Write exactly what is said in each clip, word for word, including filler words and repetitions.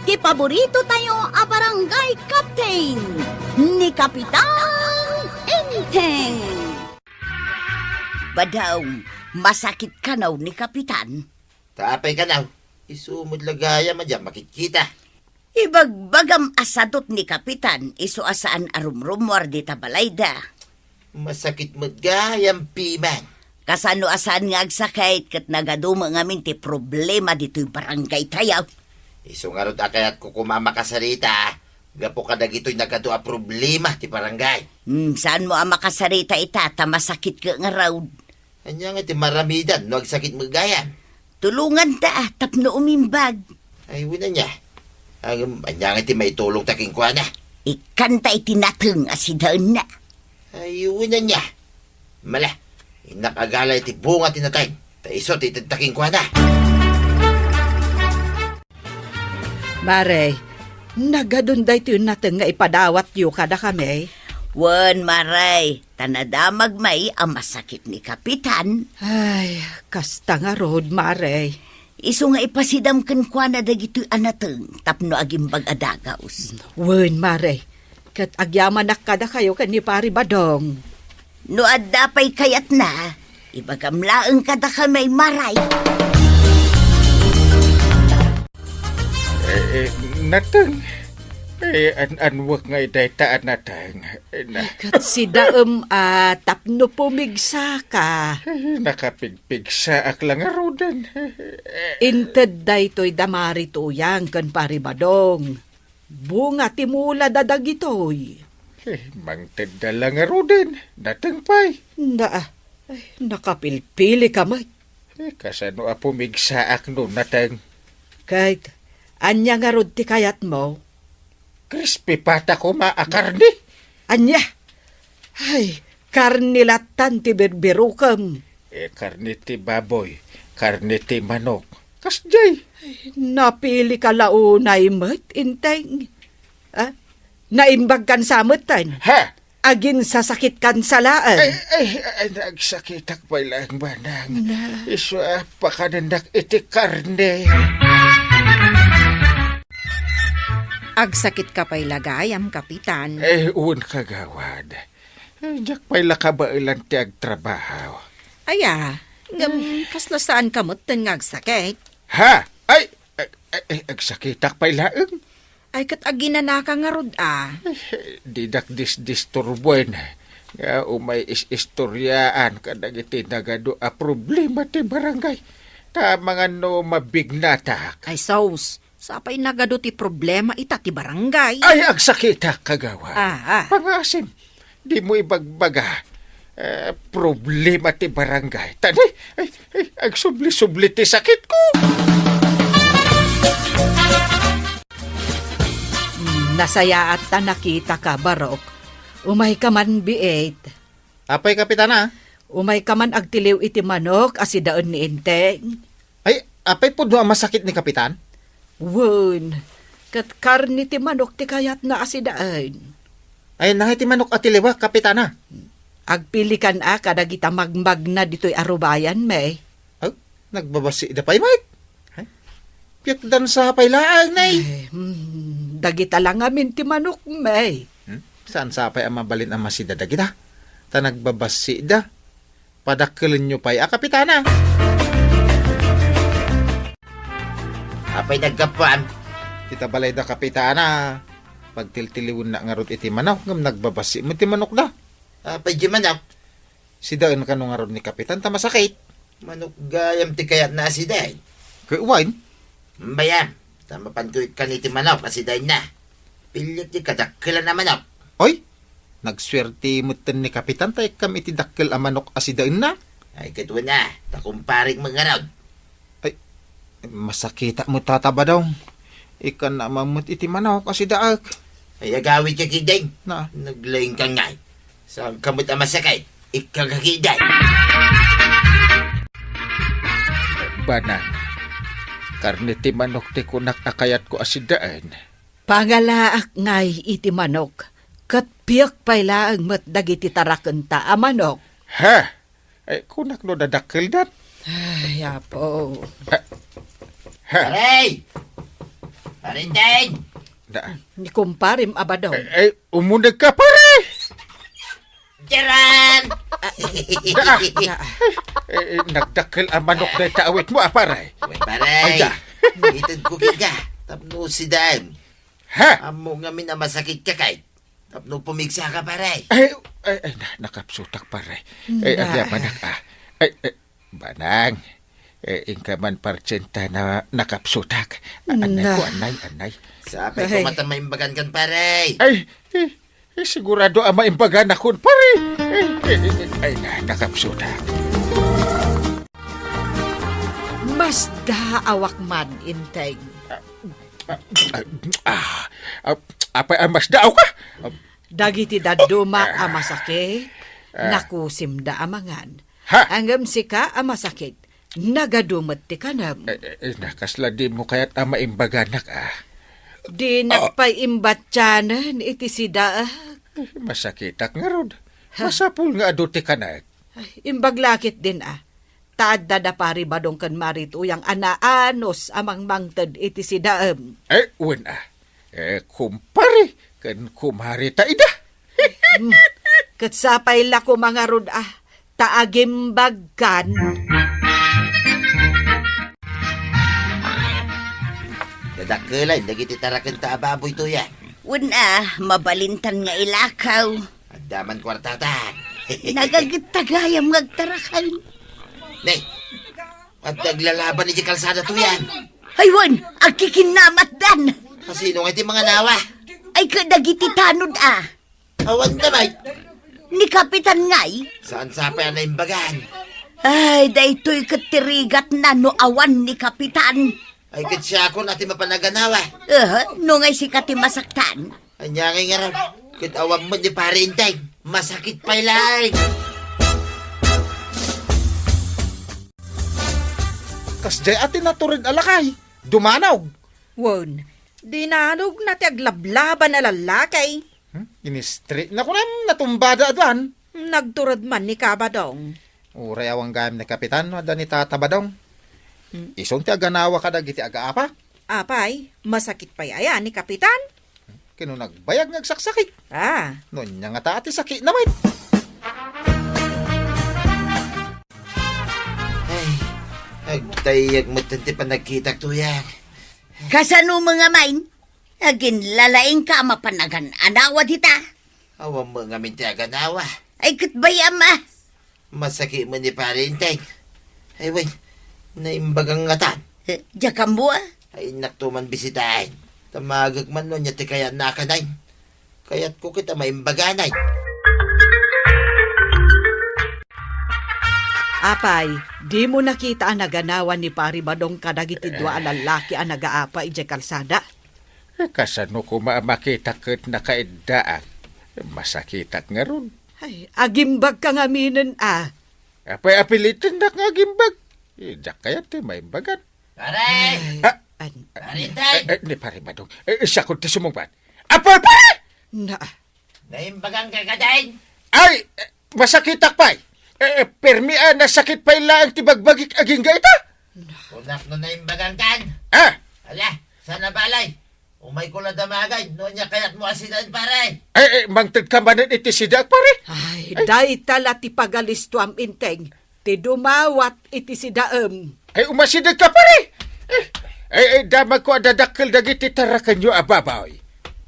Ti paborito tayo a barangay captain, ni Kapitan Enteng. Badong, masakit kanaw ni Kapitan? Ta apay kanaw? Isu met la gayam a diak makitkita. Ibagbagam a sadut ni Kapitan, isu a saan a rumrumuar dita balayda. Masakit met gayam piman. Kasano a saan nga agsakit ket nagadu met ngamin ti problema ditoy barangay tayo? Isu ngarud a kayatko koma a makasarita gapu kadagitoy nagadu a problema ti barangay. Hmm, saanmo a makasarita ita ta masakit ket ngarud. Ania nga ti maramidan no agsakit met gayam? Tulonganta a tapno umimbag. Ay, wen ania. Ngem, ania nga ti maitulongta kenkuana? Ikkanta iti nateng a sidaenna. Ay, wen ania. Mala, innak agala iti bunga ti nateng. Ta isu ti itedta kenkuana. Mare, nagadun daytoy nateng nga ipadawatyo kadakami? Wen, Mare, ta nadamag met a masakit ni Kapitan. Ay, kasta ngarud, Mare. Isu nga ipasidam kenkuana dagitoy a nateng tapno agimbag a dagaus. Wen, Mare, ket agyamanak kadakayo ken ni Pari Badong. No adda pay kayatna, ibagam laeng kadakami, Mare. Eh, eh, nateng. Eh, an-anwek nga dayta a nateng. Eh, na- Ay, ket sidaem a tapno pumigsaka. Eh, nakapigpigsaak la ngaruden. Inted daytoy da Mari Tuyang ken Pari Badong. Bunga ti mulada dagitoy. Eh, mangtedda la ngaruden, nateng pay. Na, ay, nakapilpilika met. Eh, kasano a pumigsaak no nateng? Ket, ania ngarud ti kayatmo? Crispy pata koma a karne. Ania? Ay, karne lattan ti birbirukem. Eh, karne ti baboy, karne ti manok. Kasdiay. Ay, napilika la unay met, Enteng. Ah, naimbagkan sa metten. Ha? Aginsasakitkan sa laeng. Ay, ay, ay, nagsakitak pay laeng, manang. Na. Isu a pakanennak iti karne. Agsakitka pay la gayam, Kapitan. Eh, wen, kagawad. Eh, diak pay la kabaelan ti agtrabaho. Aya, ngem kasla saanka metten nga agsakit? Ha? Ay, ay, ay, ay, agsakitak pay laeng. Ay, ket aginanaka ngarud a. Eh, didak disdisturbuen nga umay is-istoriaan kadagiti nagadu a problema ti barangay. Ta amangan no mabignatak. Ay, sus, sapay nagadu ti problema ita ti barangay. Ay, agsakitak, kagawad. Ah, ah. Pangasim, dimo ibagbaga, eh, problema ti barangay. Tani, ay, ay, agsubli-subli ti sakitko. Nasayaat ta nakitaka, Barok. Umayka man biit. Apay, Kapitana? Umayka man agtiliw iti manok a sidaen ni Enteng. Ay, apay pudno a masakit ni Kapitan? Wen, ket karne ti manok ti kayatna a sidaen. Ay, nangay ti manok a tiliwak, Kapitana? Agpilikan a kadagita magmagna ditoy a rubayan, may. Ay, nagbabasida pay met. Ay, piekdan sa pay laeng, nay. Ay, hmm, dagita la ngamin ti manok, may. Hmm? Saan sa pay a mabalin a masida dagita? Ta nagbabasida. Padakkelenyo pay a, Kapitana. Apay naggapuam? Ita balay da, Kapitana. Pagtiltiliwenna ngarud iti manok, ngem nagbabasi met ti manok da. Apay di manok? Sidaen kano ngarud ni Kapitan ta masakit. Manok gayam ti kayatna a sidaen. Ket wen? Bayam, ta mapanko ikkan iti manok a sidaenna. Pillit ti kadakkelan a manok. Oy, nagsuerte metten ni Kapitan ta ikkam iti dakkel a manok a sidaenna. Ay, ket wen a, ta kumparik met ngarud. Ay, masakitak met, Tata Badong. Ikkan a mammet iti manok a sidaek. Ay, agawidka ketdin. Na. Naglaingka ngay. Saanka met a masakit? Ikka ka ketdin. Banang, karne ti manok ti kunak a kayatko a sidaen. Pangalaak ngay iti manok, ket piek pay laeng met dagiti tarakenta a manok. Ha? Ay, kunak no dadakkeldan. Ay, Apo. Ha? Ha? Aray! Pare Enteng! Da. Ni kumparem a Badong. Eh, eh, umuneg ka, pare! Jaran! Da. Da. Eh, eh, nagdakkel a manok dayta awitmo, a, pare. Uy, pare. Ay, da. Itedko kenka. Tapno sidaem. Ha? Ammo ngamin a masakit ka kay. Tapno pumigsa ka, pare. Ay, ay, ay, na, nakapsutak, pare. Ay, na. Agyamanak, a. Ay, ay, Banang, eh, inka man partsenta na nakapsutak. A-, anay Na. Ko, anay, anay. Sapay ko Ay. Mata maimbagan kan, pare. Ay, eh, eh, sigurado a maimbaganak, pare. Eh, eh, eh, ay, na, nakapsutak. Masdaawak man, Enteng. Ah, ah, ah, ah, apay a masdaawka? Ah, Dagiti dadduma a masakit, ah, nakusimda a mangan. Ha? Ngem sika a masakit, nagadu met ti kanem. Eh, eh, eh, na, kasla dimo kayat a maimbaganak, a. Dinak pay imbattianen iti sidaek. Eh, masakitak ngarud. Ha? Masapul nga adu ti kanek. Ay, imbag la ketdin, a. Ta adda da Pari Badong ken Mari Tuyang a naanus a mangmangted iti sidaem. Eh, wen, a. Eh, kumpare ken kumare ta ida. Hmm. Ket sapay la koma ngarud, a, ta agimbagkan. Dadakkel dagiti tarakenta a baboy, Tuyang. Wen, a, mabalintan nga ilakaw. Adda man kuartata. Nagagetta gayam nga agtaraken. Ne, adda aglalaban iti kalsada, Tuyang. Ay, wen, agkikinnamatdan. Kasino nga iti manganawa? Ay, kadagiti tanod, a. Awan da, may. Ni Kapitan ngay? Saan sapay a naimbagan? Ay, daytoy ket ti rigatna no awan ni Kapitan. Ay, ket siakon a ti mapanaganawa. Aha, no ngay sika ti masaktan? Ania ngay ngarud? Ket awan met ni Pare Enteng. Masakit pay laeng. Kasdiay a ti natured a lakay, dumanog. Wen, dinanogna ti aglablaban a lallaki. Hmm? Inistri na kunam, natumbada aduan. Nagtured man ni Kabadong. Uray awan gayam ni Kapitan no adda ni Tata Badong. Hmm. Isun ti aganawa kadagiti agaapa. Apay, masakit pay aya ni Kapitan? Ken no nagbayag nga agsaksakit. Ah. No ania ngata ti sakitna met? Ay, agtayyag met ti panagkitak, Tuyang. Kasano met ngamin? Aginlalaingka a mapan agan-anawa dita? Awan met ngamin ti aganawa. Ay, ket bay-am, a. Masakit met ni Pare Enteng. Ay, wen, naimbagan ngatan. Eh, diak ammo, a. Ay, innak to man bisitaen. Tamagek man no ania ti kayatna a kanaen. Kayatko ket a maimbaganan. Apay, dimo nakita a naganawa ni Pari Badong kadagiti dua a lallaki a nagaapa idiay kalsada? Eh, kasano koma a makitak ket nakaiddaak? Masakitak ngarud. Ay, agimbagka ngaminen, a. Apay a pilitennak nga agimbag? Eh, diak kayat ti maimbagan. Pare! Ah, An- Pare Enteng! Eh, eh, ni Pare Badong. Eh, eh, siakon ti sumungbat. Apay, pare! Na, Naimbaganka kadi? Ay, eh, masakitak pay. Eh, eh, permi a nasakit pay laeng ti bagbagik agingga ita. Kunak no naimbagankan. Ah! Ala, sana balay. Umayko la damagan, no ania kayatmo a sidaen, pare? Ay, ay, mangtedka manen iti sidaek, pare. Ay, ay, dayta la ti pagalistuam, Enteng, ti dumawat iti sidaem. Ay, umasidegka, pare. Eh, ay, ay, damagko a dadakkel dagiti tarakenyo a baboy.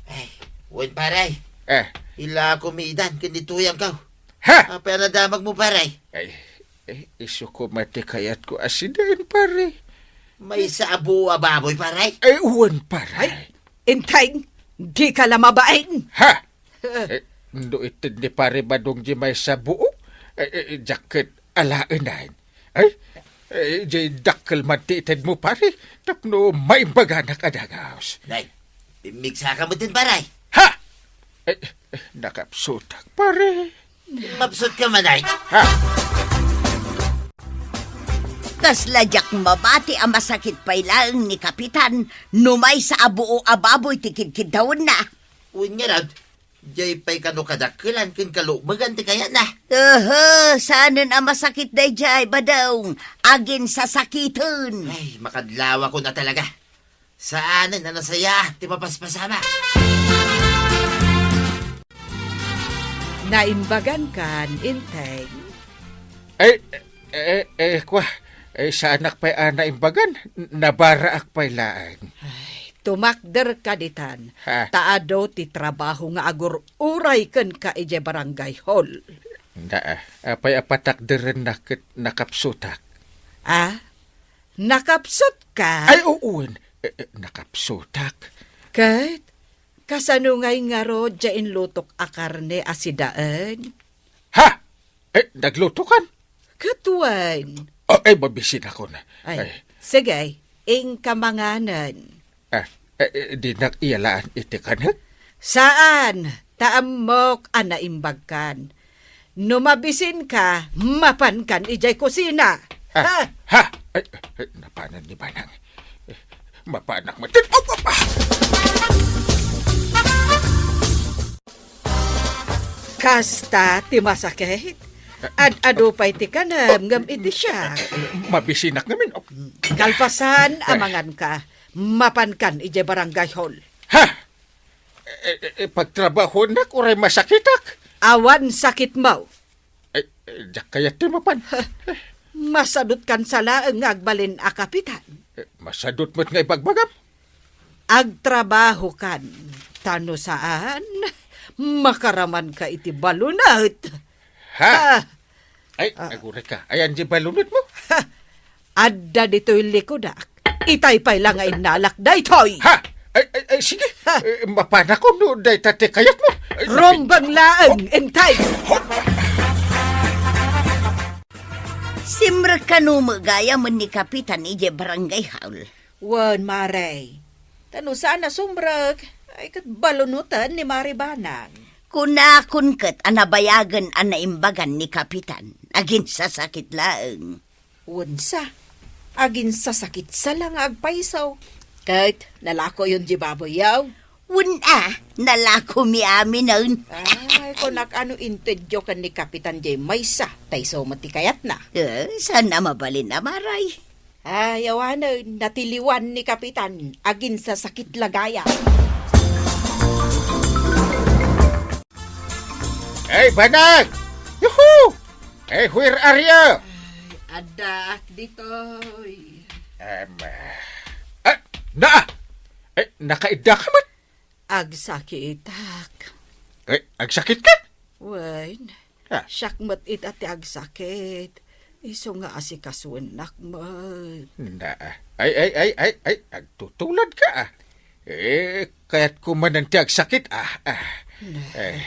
Ay, wen, pare. Eh. Ilako mi idan ken ni Tuyangko. Ha? Apay a nadamagmo, pare? Ay, eh, isu koma ti kayatko a sidaen, pare. Maysa a buo a baboy, pare? Ay, wen, pare. Ay, Enteng, dika la mabain. Ha? Eh, no ited ni Pare Badong di maysa buo, eh, eh, diak ket alaenan. Ay, eh, di dakkel man ti itedmo, pare, tapno maimbaganak a dagus. Nay, pimmigsaka metten, pare. Ha? Eh, eh, nakapsutak, pare. Mapsutka man, ay. Ha? Kasla diak mabati a masakit pay laeng ni Kapitan no maysa a buo a baboy ti kidkiddawenna. Wen ngarud, diay pay kano kadakkelan ken kalumegan ti kayatna. Aha, saanen a masakit daydiay, Badong. Aginsasakiten. Ay, makadlawakon a talaga. Saanen a nasayaat ti mapaspasama. Naimbagan kan, Inteng? Eh, eh, eh, kwa, eh, saanak pay a naimbagan. N-, nabaraak pay laeng. Ay, tumakder ka ditan. Ha? Ta adu ti trabaho nga agur-uray kenka idiay barangay hall. Na, apay a patakderennak ket nakapsutak? Ah? Nakapsut ka? Ay, uwen. Eh, eh, nakapsutak. Ket, kasano ngay ngarud diay inlutok a karne a sidaen? Ha? Eh, naglutokan? Ket wen. Oh, ay, mabisinakon. Ay, ay. Sige, inka manganen. Ah, eh, eh, dinak iyalaan iti kanek? Saan, ta ammok a naimbagkan. No mabisinka, mapankan idiay kusina. Ah, ha? Ha? Ay, ay, napanan ni Banang. Eh, mapanak met. Oh, papa! Kasta ti masakit? Ad-adu pay ti kanem ngem iti siak. Mabisinak ngamin. Kalpasan a manganka, mapankan idiay barangay hall. Ha? Eh, eh, eh, pagtrabahoennak uray masakitak? Awan sakitmo. Eh, eh, diak kayat ti mapan. Masadutkan sa laeng nga agbalin a kapitan. Eh, masadut met nga ibagbagam. Agtrabahokan, ta no saan, makaramanka iti balunot. Ha? Ah. Ay, ah, aguray ka. Ayan di balunotmo? Ha! Adda ditoy likudak. Itay pay la nga innalak daytoy. Ha! Ay, ay, ay, sige. Ha! Eh, mapanakon no dayta ti kayatmo. Ay, rumbeng laeng, Inteng. Simrek kano met gayam ni Kapitan idiay barangay hall. Wen, Mare. Ta no saan a sumrek, ay ket balunoten ni Mare Banang. Kunakon ket a nabayagen a naimbagan ni Kapitan. Aginsasakit laeng. Wensa, aginsasakit sa la nga agpayso. Ket nalakoyon di baboyyo. Wen a, nalakomi aminen. Ay, kunak, ano intedyo ken ni Kapitan diay maysa, ta isu met ti kayatna. Eh, saan a mabalin a Mare? Ay, awanen, natiliwan ni Kapitan, aginsasakit la gayam. Hey, Banag! Yuhu! Hey, where are you? Ay, addaak ditoy. Em, ah, na! Eh, nakaidda ka met? Agsakitak. Eh, agsakit ka? Wen, ah, siak met ita ti agsakit. Isu nga asikasuennak met. Na, ay, ay, ay, ay, ay, agtutulad ka, ah. Eh, kayatko manen ti agsakit, ah, ah. Na. Eh.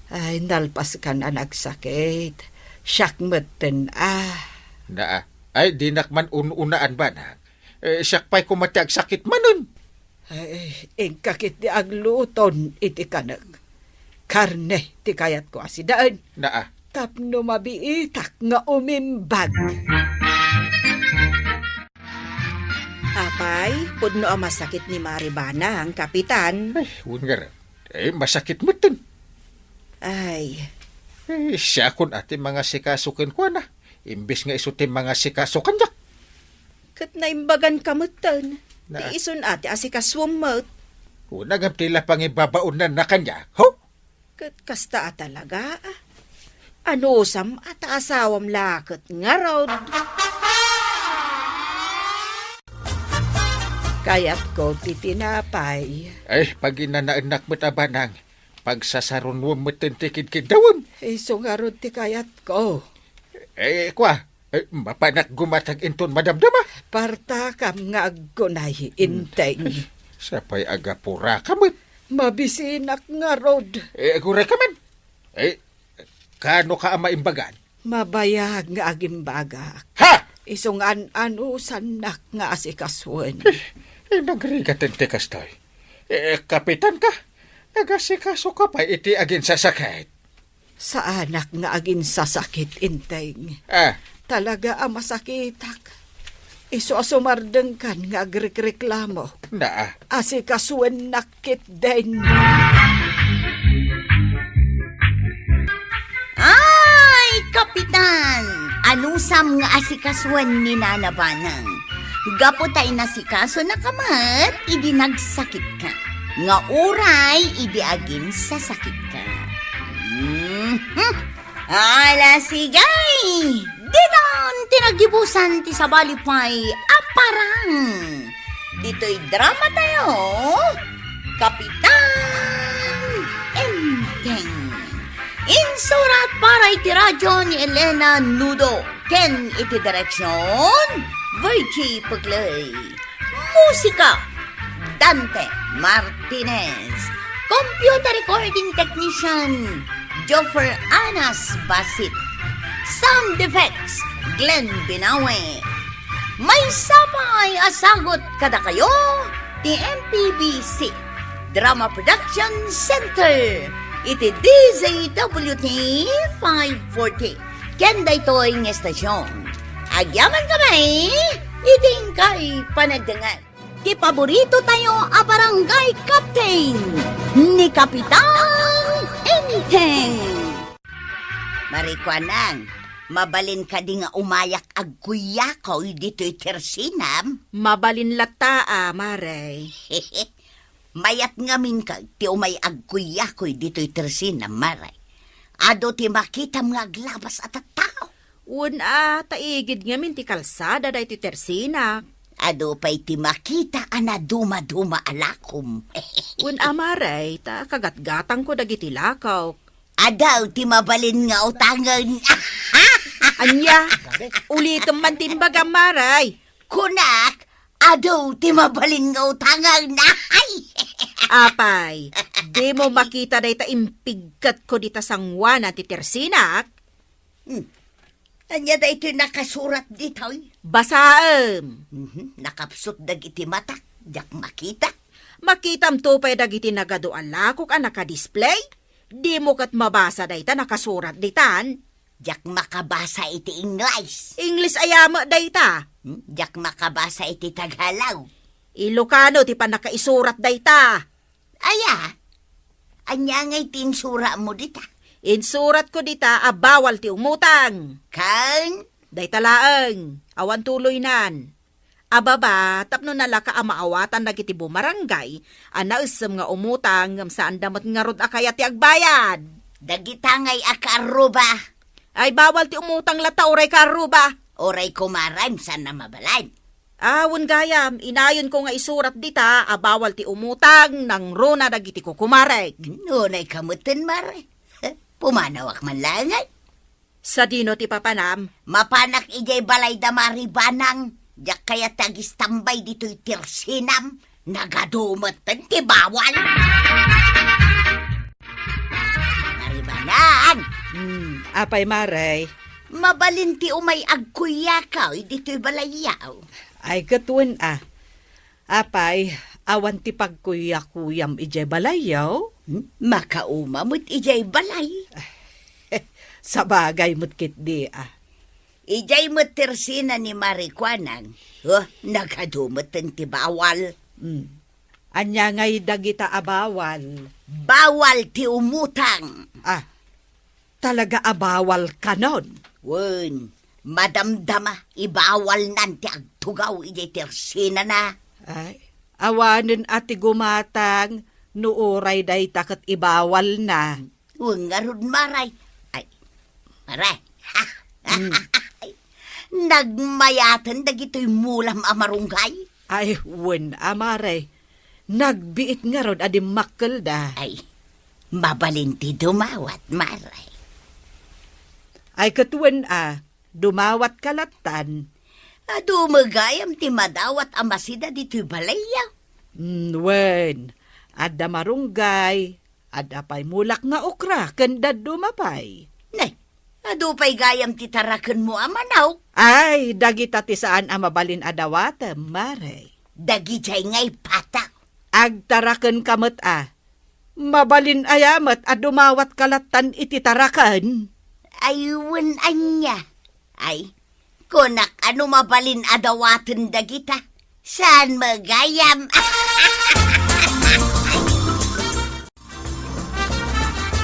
Ay, nalpaskan a nagsakit. Siak metten, ah. Na, ah. Ay, dinak man un-unaan, Banag. Eh, siak pay koma ti agsakit manen. Ay, inka ketdi agluton iti kanek. Karne ti kayatko a sidaen. Naa. Tapno mabiitak nga umimbag. Apay, pudno a masakit ni Mare Banang, Kapitan. Ay, wen ngarud. Eh, masakit metten. Ay. Eh, siakon a ti mangasikaso kenkuana. Imbes nga isu ti mangasikaso kaniak. Ket naimbaganka metten. Na- Ti isun a ti asikasuem met. Unagam ti la pangibabaonnanna kaniak, ho? Ket kasta a talaga, a. Anusam a ta asawam la ket ngarud. Kayatko ti tinapay. Ay, paginanaennak met a Banang. Pagsasarunoem metten ti kidkiddawem. Isu ngarud ti kayatko. Eh, kua, eh, mapanak gumatag inton madamdama. Partakam nga agkunay, Inteng. Sapay agapuraka met. Mabisinak ngarud. Eh, aguray ka man. Eh, kano ka a maimbagan? Mabayag nga agimbagak. Ha? Isu nga an-anusannak nga asikasuen. Eh, eh, nagrigaten ti kastoy. Eh, kapitan ka? Agasikaso ka pay iti aginsasakit. Saanak nga aginsasakit, Inteng. Ah. Talaga a masakitak. Isu a sumardengkan nga agrikreklamo. Naa. Asikasuennak ketdin. Ay, Kapitan! Anusam nga asikasuen ni Nana Banang? Gapu ta inasikasonaka met idi nagsakitka, nga uray idi aginsasakitka. Mhm. Ala, sige! Ditan ti naggibusan ti sabali pay a parang. Ditoy drama tayo, Kapitan Enteng. Insurat para iti radyo ni Elena Nudo ken iti direksyon, Virgie Pugley. Musika, Dante Martinez. Computer recording technician, Joffer Anas Basit. Sound effects, Glenn Binawe. Maysa pay a sagut kadakayo ti M P B C Drama Production Center iti D Z W T five forty. Ken daytoy nga estasyon, agyaman kami iti inkay panagdengngeg. Ti paborito tayo a barangay captain, ni Kapitan Enteng. Marikuanang, mabalin kadi nga umayak agkuyakoy ditoy tersinam? Mabalin latta a, Mare. Mayat ngamin ka ti umay agkuyakoy ditoy tersinam, Mare. Adu ti makitam nga aglabas a tattao. Wen a, ta igid ngamin ti kalsada daytoy tersinak. Adu pay ti makita a nadumaduma a lakom. Wen a, Mare, ta kagatgatangko dagiti lakok. Adu ti mabalin nga utangen. Ania? Ulitem man ti imbagam, Mare. Kunak, adu ti mabalin nga utangen. Ay! Apay, dimo makita dayta impigketko dita sanguanan ti tersinak? Hmm. Ania daytoy nakasurat ditoy? Basaem. Mhm. Nakapsut dagiti matak, diak makita. Makitamto pay dagiti nagadu a lakok a nakadisplay? Dimo ket mabasa dayta nakasurat ditan? Diak makabasa iti Ingles. Ingles aya met dayta? Hmm? Diak makabasa iti Tagalog. Ilocano ti pannakaisurat dayta. Aya? Ania ngay ti insuratmo dita? Insuratko dita a bawal ti umutang. Ken? Dayta laeng, awan tuloynan. A baba, tapno nalaka a maawatan dagiti bumarangay a naessem nga umutang ngem saanda met ngarud a kayat ti agbayad. Dagita ngay a kaarruba. Ay, bawal ti umutang latta uray kaarruba. Uray kumarem, saan a mabalin? Ah, wen gayam, inayonko nga isurat dita a bawal ti umutang nangruna dagiti kukumarek. Ngunay ka metten, Mare. Pumanawak man laeng, ay. Sadino ti papanam? Mapanak idiay balay da Mari Banang. Diak kayat ti agistambay ditoy tersinam. Nagadu metten ti bawal. Mari Banang! Hmm, apay, Mare? Mabalin ti umay agkuyakaw ditoy balayyo. Ay, ket wen a. Apay, awan ti pagkuyakuyam idiay balayyo? Hmm? Makauma met idiay balay. Sabagay met ketdi a. Idiay met tersina ni Mari Kuanang. Oh, nagadu metten ti bawal. Hmm. Ania ngay dagita a bawal? Bawal ti umutang. Ah, talaga a bawal kanon? Wen, madamdama, ibawalnan ti agtugaw idiay tersinana. Ay, awanen a ti gumatang no uray dayta ket ibawalna. Wen ngarud, Mare. Ay, Mare. Hmm. Nagmayaten dagitoy mulam a marunggay. Ay, wen a, Mare. Nagbiit ngarud a dimmakkelda. Ay, mabalin ti dumawat, Mare. Ay, ket wen a, dumawat ka lattan. Adu met gayam ti madawat a masida ditoy balayyo. Mm, wen, adda marunggay, adda pay mulak nga okra, ken dadduma pay. Nay, adu pay gayam ti tarakenmo a manok? Ay, dagita ti saan a mabalin a dawatem, Mare. Dagidiay ngay patak. Agtarakenka met a. Mabalin aya met a dumawat ka lattan iti taraken? Ay, wen ania. Ay, kunak a no mabalin a dawaten dagita. Saan met gayam?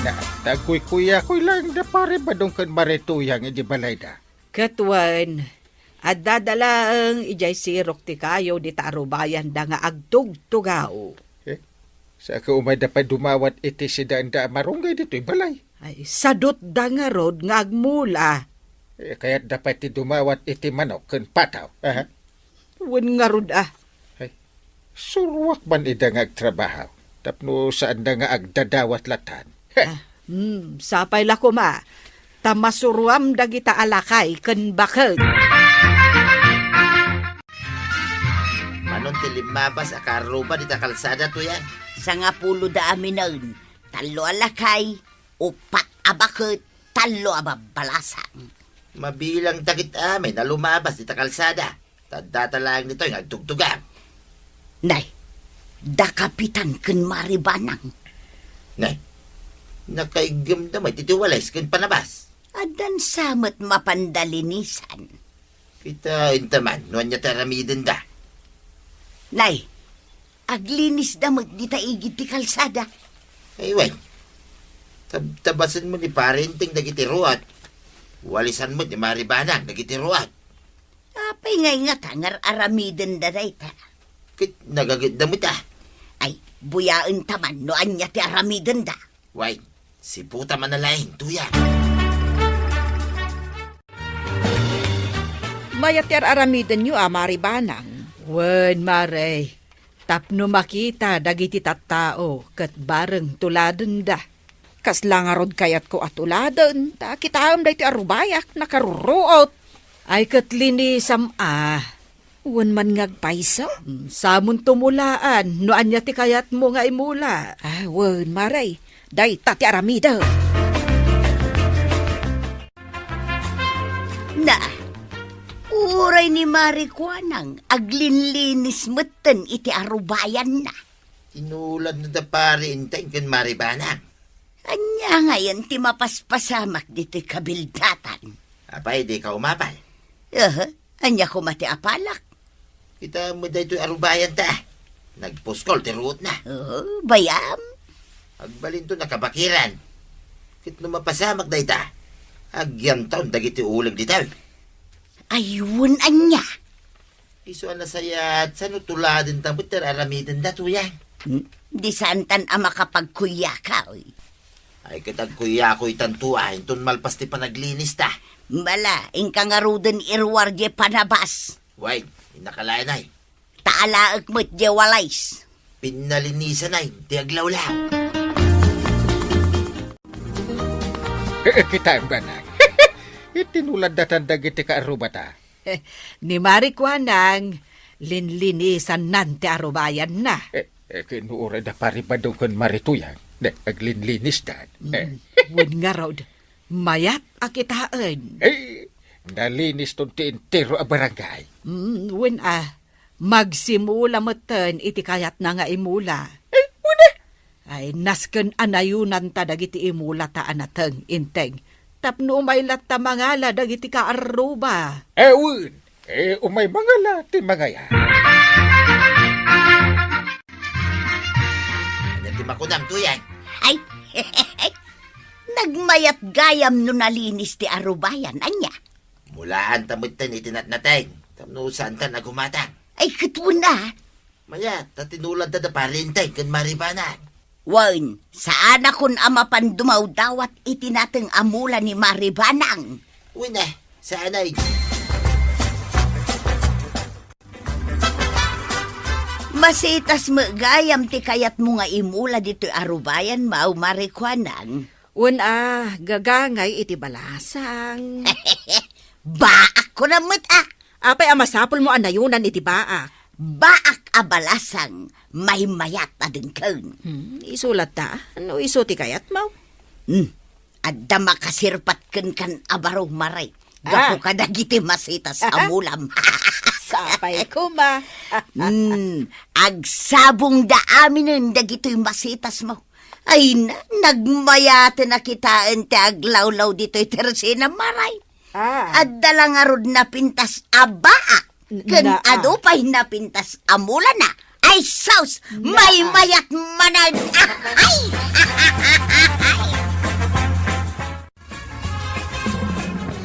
Na, nagkuykuyakoy laeng da Pare Badong ken Mare Tuyang iti balayda. Ket wen, Adda da laeng idiay sirok ti kayo dita arubayanda nga agtugtugaw. Eh, saka umayda pay dumawat iti sidaenda a marunggay ditoy balay. Ay, sadutda ngarud nga agmula. Eh, kayatda pay ti dumawat iti manok ken pataw. Aha. Wen ngarud, ah. Ay, suruak man ida nga agtrabaho, tapno saanda nga agdadawat latan. Heh. Ah, hmm, sapay la koma, ta masuruam dagita a lakay ken baket. Manon ti limmabas a kaarruba dita kalsada, Tuyang? Sangapulo da aminen, tallo a lakay, upat a baket, tallo a babbalasang. Mabilang ta ket amin a lumabas dita kalsada. Ta addata laeng ditoy nga agtugtugaw. Nay, da Kapitan ken Mari Banang. Nay, nakaiggemda met iti walis ken panabas. Addan sa met mapanda linisan. Kitaenta man no ania ti aramidenda. Nay, aglinisda met dita igid ti kalsada. Ay, wen. Tabtabasen met ni Pare Enteng dagiti ruot. Walisan met ni Mari Banang dagiti ruot. Apay ngay ngata nga ar-aramidenda dayta? Ket nagagitda met, ah. Ay, buyaenta man no ania ti aramidenda. Way, siputa man a laeng, Tuyang. Mayat ti ar-aramidenyo a Mari Banang. Wen, Mare, tapno makita dagiti tattao ket bareng tuladenda. Kasla ngarud kayatko a tuladen, ta kitaem daytoy a rubayak, nakaruruot. Ay, ket linisam a. Wen man nga agpayso. Mm, samon tumulaan no ania ti kayatmo nga imula. Ah, wen, Mare. Dayta ti aramidek. Na, uray ni Mari Kuanang aglinlinis metten iti arubayanna. Tinuladna da Pare Enteng ken Mari Banang. Ania ngayen ti mapaspasamak ditoy kabildatan? Apay, dika umapal? Aha, ania koma ti apalak? Kitaem met daytoy arubayanta. Nagpuskol ti ruotna. Oo, bayam. Agbalinto nakabakiran. Ket no mapasamak dayta, agyantaon dagiti uleg ditoy. Ay, wen ania? Isu a nasayaat, sano tuladenta met ti ar-aramidenda, Tuyang? Hmm? Di saantan a makapagkuyak, oy. Ay, ket agkuyakoy tanto, ah, inton malpas ti panaglinista. Bala, inka ngaruden iruar diay panabas. Way, innaka laeng, ay. Ta alaek met diay walis. Pinnalinisan, ay, ti aglawlaw. Eh, eh, kitaem, Banang. Iti nuladdatan dagiti kaarrubata. Ni Mari Kuanang, linlinisannan ti arubayanna. Eh, eh, ken no uray da Pari Badong ken Mari Tuyang, ne, aglinlinisdan. Eh. Mm, wen ngarud, mayat a kitaen. Eh, naliniston ti entero a barangay. Mm, wen a, magsimula metten iti kayatna nga imula. Eh, wen a. Ay, nasken a nayonanta dagiti imulata a nateng, Enteng, tapno umay latta mangala dagiti kaarruba. Eh, wen, eh, umay mangala ti mangayat. Ania ti makunam, Tuyang? Ay, nagmayat gayam no nalinis ti arubayan, ania? Mulaanta metten iti natnateng, tapno saantan a gumatang. Ay, ket wen a. Mayat, ta tinuladda da Pari Enteng ken Mari Banang. Wen, saanakon a mapan dumawdawat iti nateng a mula ni Mari Banang. Wen a, saanay. Masitas met gayam ti kayatmo nga imula ditoy arubayanmo, Mari Kuanang. Wen a, gagangay iti balasang. Baak kunam met a. Apay a masapulmo a nayonan iti baak? Baak a balasang, maymayat a dengken. Hmm, isu latta, no isu ti kayatmo? Hmm, adda makasirpat kenkan a baro, Mari. Ah. Gapu kadagiti masitas a mulam. Sapay koma. Hmm, agsabongda aminen dagitoy masitasmo. Ay na, nagmayaten a kitaen ti aglawlaw ditoy tersena, Mari. Ah. Adda la ngarud napintas a baak, ken na, ah, adu pay napintas a mulana. Ay, sus! Na, ah. Maymayat manen! Ay!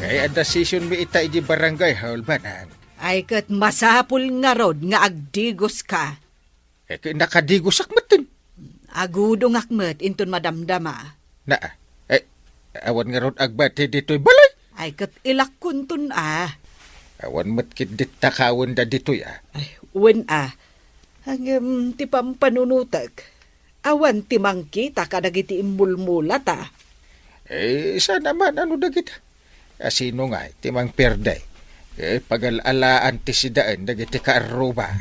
Ay, adda session mi ita iti barangay hall, Banang. Ay, ket masapul ngarud nga agdigoska. Eh, ket nakadigosak metten. Agudongak met inton madamdama. Na, eh, awan ngarud agbati ditoy balay. Ay, ket ilakkonton a. Awan met ket ditta kawen da ditoy a. Ay, wen a. Ngem ti pampanunotek, awan ti mangkita kadagiti immulmulata. Eh, saan a man ano dagita? Asino ngay ti mangperde? Eh, pagal-alaan ti sidaen dagiti kaarruba.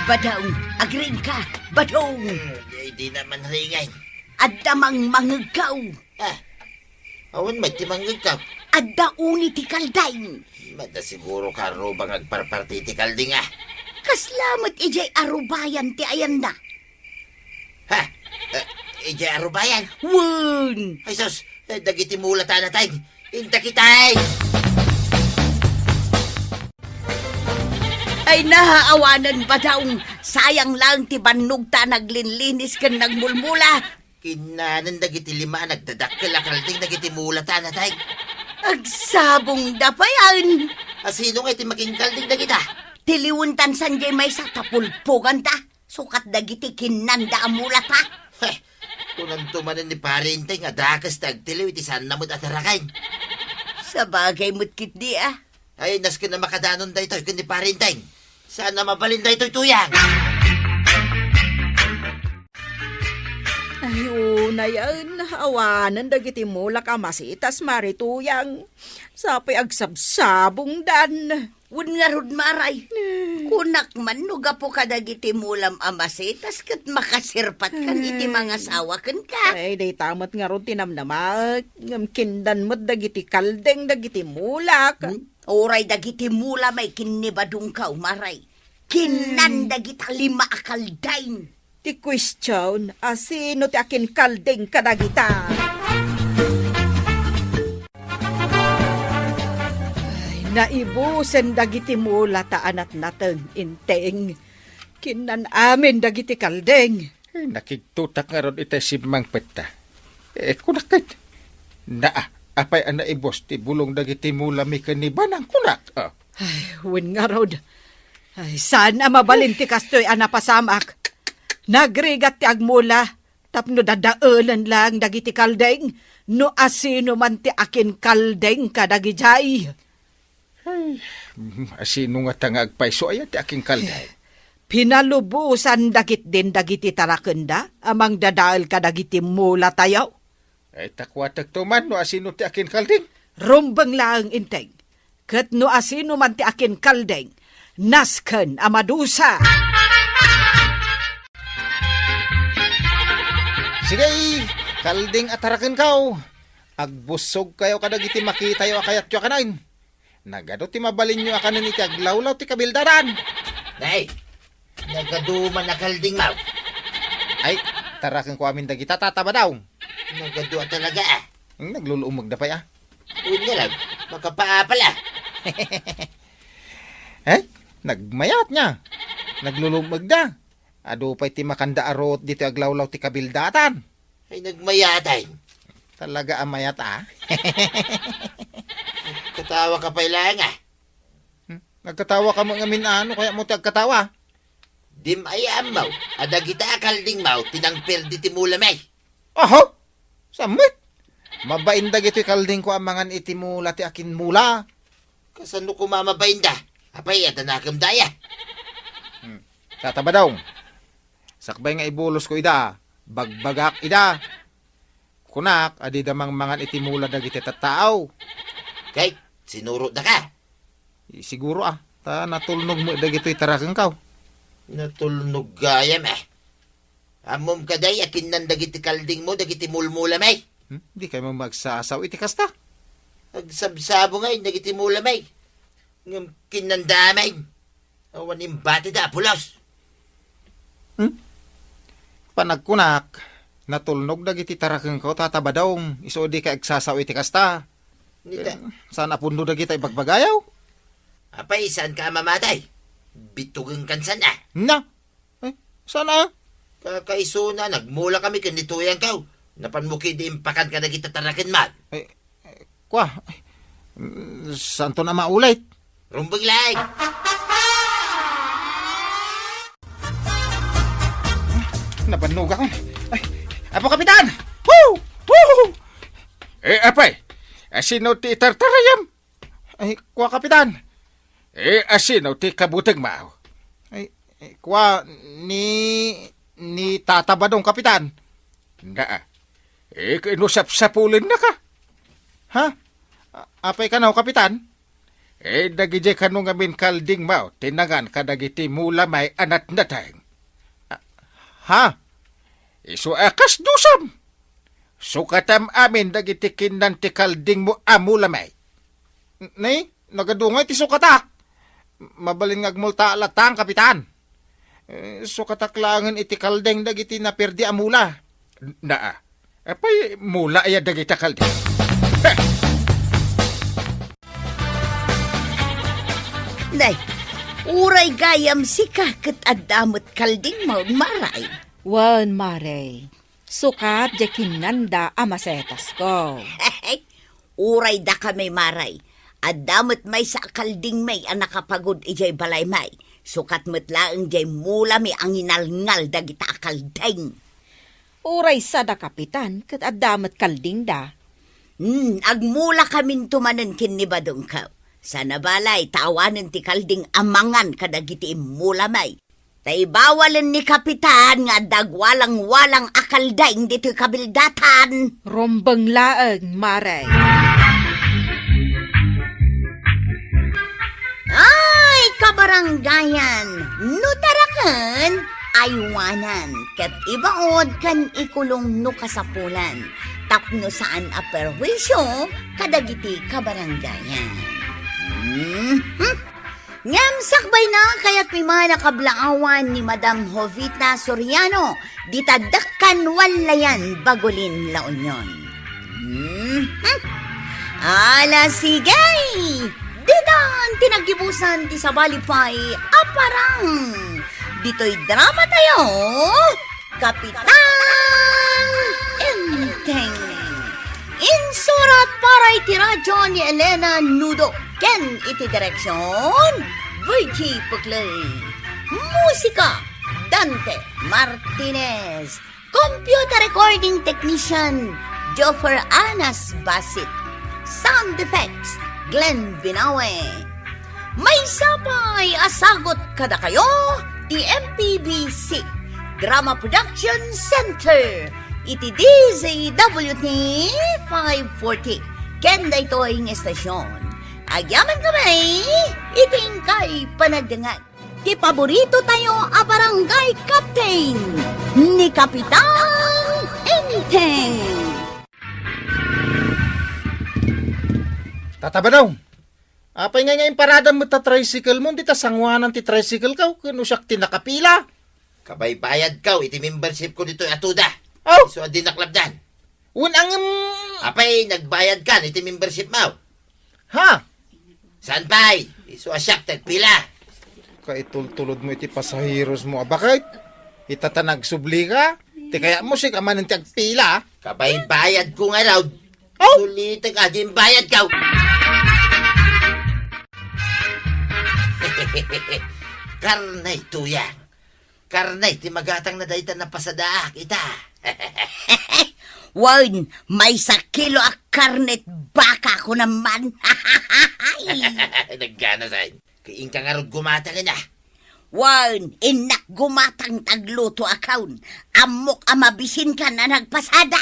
Badaw, agriingka, Badaw! Hmm, di, di naman ringay. Adda mangmangegkaw. Ah, awan met ti mangngegkaw. Adda uni ti kalding. Mada siguro kaarruba nga agparparti ti kalding, ah. Kasla met idiay arubayan ti ayanna. Ha? Eh, idiay arubayan? Wen! Ay, sus! Eh, dagiti mulata natay. Inta kitay! Ay, naawanan, Badaw. Sayang lang ti bannogta naglinlinis ken nagmulmula. Kinnanen dagiti lima a nagdadakkel a kalding dagiti mulata natay. Agsabong da payan. Asino nga iti makinkalding dagita? Tiliwen tan sandiay maysa tapulpoganta. Sukat dagiti kinnanda a mulata. Heh, kunanto manen ni Pare Inteng nga dakes ti agtiliw iti saanna met a taraken. Sabagay met ketdi a. Ay, nasken a makadanon daytoy ken ni Pare Inteng. Saan a mabalin daytoy tuyang. Ay, unayen, awanen dagiti mulak a masitas, Mari Tuyang. Sapay agsabsabongdan. Wen ngarud, Maray. Eh. Kunak man no gapu kadagiti mulam a masitas ket makasirpatkan iti mangasawa kenka. Ay, dayta met ngarud ti namnamaek. Ngem kindan met dagiti kaldeng dagiti mulak. Hmm? Uray dagiti mula may kinnibadongkaw, Maray. Kinnan dagita lima a kaldeng. Ti question, asino ti akinkalding kadagita? Ay, naibusen dagiti mulata a natnateng, Inteng. Kinnan amin dagiti kalding. Ay, nakigtutak ngarud itay simmangpetta. Eh, kunak ket. Naa, apay a naibus ti bulong dagiti mula mi ken ni Banang, kunak? Ah. Ay, wen ngarud. Ay, saan a mabalin ti kastoy a napasamak? Nagrigat ti agmula, tapno dadaelen laeng dagiti kaldeng, no asino man ti akinkaldeng kadagidiay. Ay, mm, asino ngata nga agpayso aya ti akinkaldeng? Pinalubosan dagitdin dagiti tarakenda a mangdadael kadagiti mulatayo. Ay, ta kuatekto man no asino ti akinkalding. Rumbeng laeng, Inteng. Ket no asino man ti akinkalding, nasken a madusa. Sige, kalding a tarakenkaw. Agbussogkayo kadagiti makitayo a kayatyo a kanaen. Nagadu ti mabalinyo a kanen iti aglawlaw ti kabildadan. Nay, nagadu man a kalding, maw. Ay, tarakenko amin dagita, Tata Badaw. Nagadu a talaga, ah. Ang nagluluumagda pay, ah. Unya lang, makapaapal, ah. Ay, nagmayat niya. Nagluluumagda. Adu pay ti makanda a ruot ditoy aglawlaw ti kabildatan. Ay, nagmayatan. Talaga a mayat, ah. Nagkatawa ka pay laeng, ah. Hmm? Nagkatawa ka mo ngamin, ano kaya mo ti agkatawa? Dim ay ammaw, a dagita a kalding maw, ti nangperdi ti mula mi. Aho? Sammet? Mabain dagitoy kalding ko a mangan iti mula ti akinmula. Kasano koma mabain da? Apay, adda nakem daya. Hmm. Tata Badong, sakbay nga ibulos ko ida, bagbagak ida. Kunak, a dida mangmangan iti mula dagiti tattao. Kay, sinurot da ka? I-, siguro, ah, ta natulnog mo dagitoy tarakenkaw. Natulnog gayam, eh. Ammom kadi a kinnan dagiti kalding mo, dagiti mulmula mi? Hmm? Di kayo magsasaw iti kasta? Agsabsabo ngay dagiti mula mi. Ngem kinnan da mi. Awan imbati da, pulos. Hmm? Panagkunak, natulnog dagiti tarakengko, Tata Badong, isu di ka agsasaw iti kasta. Nita. Eh, saan a punno dagita ibagbagayaw? Apay, saan ka a mamatay? Bitugen kan saan a? Na? Eh, saan a? Kakaisuna, nagmula kami ken ni Tuyang kaw. Napanmo ketdi impakan kadagiti tarakenman. Ay, eh, kua, ay, mm, saanton a maulit? Rumbeng laeng! Nabannogak. Ay, Apo Kapitan! Woo! Woo! Eh, apay, asino ti itartarayam? Ay, kua, Kapitan. Eh, asino ti kabutegmo? Ay, eh, kua, ni, ni Tata Badong, Kapitan. Naa. Eh, kano sapsapulennaka? Ha? A-, apay kano, Kapitan? Eh, dagidiay kano ngamin kaldingmo ti nangan kadagiti mulamay a natnateng. A-, ha? Isu a kas dusam. Sukatam amin dagiti kinnan ti kaldingmo a mulamay. N-, nay, nagadungay ti sukatak. Mabalin nga agmulta latta, Kapitan. Eh, sukatak laengen iti kaldeng dagiti naperdi a mula. Naa. Apay, mula aya dagita kaldeng? Heh! Nay, uray gayam sika ket adda met kaldingmo, Mare. Wen, Mare. Sukat diay kinnanda a masetasko. Uray dakami, Mare. Adda met maysa a kaldingmi a nakapagud idiay balaymi. Sukat met laeng diay mulami a nginalngal dagita a kalding. Uray sada, Kapitan, ket adda met kaldingda. Hmm, agmulakaminto manen ken ni Badongko. Sana balay, ta awanen ti kalding a mangan kadagiti immulami. Ta ibawalen ni Kapitan nga adda agwalang-walang a kalding ditoy kabildatan. Rumbeng laeng, Mare. Ay, kabarangayan, no taraken, aywanan, ket ibaon ken ikulong no kasapulan, tapno saan a perhuisio kadagiti kabarangayan. Mhm. Ngem sakbayna, kayatmi man a kablaawan ni Madam Jovita Soriano, dita dakkan Wallayan, Bagulin, La Union. Mhm. Ala, sige! Ditan ti naggibusan ti sabali pay a parang. Ditoy drama tayo, Kapitan Enteng. Insurat para iti radyo ni Elena Nudo ken iti direksyon, Virgie Puclay. Musika, Dante Martinez. Computer recording technician, Joffer Anas Basit. Sound effects, Glenn Binawe. Maysa pay a sagut kadakayo ti M P B C Drama Production Center iti D Z W T five forty ken daytoy nga estasyon. Agyaman kami iti inkay panagdengngeg. Ti paborito tayo a barangay captain, ni Kapitan Enteng. Tata Badong, apay ngay nga imparadam met ta tricycle mo, dita sanguanan ti tricycle ko, ken no siak ti nakapila? Kabaybayadko iti membership ko ditoy Atuda. Aw! Isu a dinak lapdan. Wen, ngem. Apay, nagbayadkan iti membership mo? Ha? Saan pay? Isu a siak ti agpila. Kaitultulod mo iti pasaheros mo a baket. Ita ta nagsublika. Ti kayat mo, sika manen ti agpila. Kabaybayadko ngarud. Aw! Sulitek a din bayadko. Karnay tuyang. Karne ti magatangna dayta napasadaak ita. Wen, maysa kilo a karnet baka kunam man. Naggana, say. Ket inka ngarud gumatang ina. Wen, innak gumatang ta agluto a kaon. Ammok a mabisinkan a nagpasada.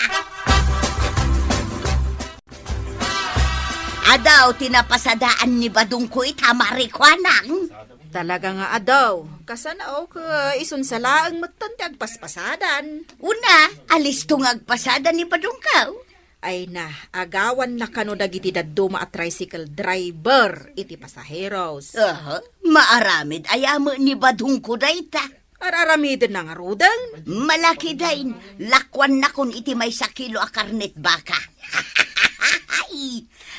Adaw ti napasadaan ni Badongko ita, Mare Kuanang. Talaga nga adaw. Kasano, ket isunsa laeng metten ti agpaspasadan. Una, alisto nga agpasada ni Badongko. Ay na, agawanna kano dagiti dadduma a tricycle driver iti pasaheros. Aha, maaramid aya met ni Badongko dayta. Ar-aramiden na ngaruden. Malaki dayn, lakuannakon iti maysa kilo a karnet baka.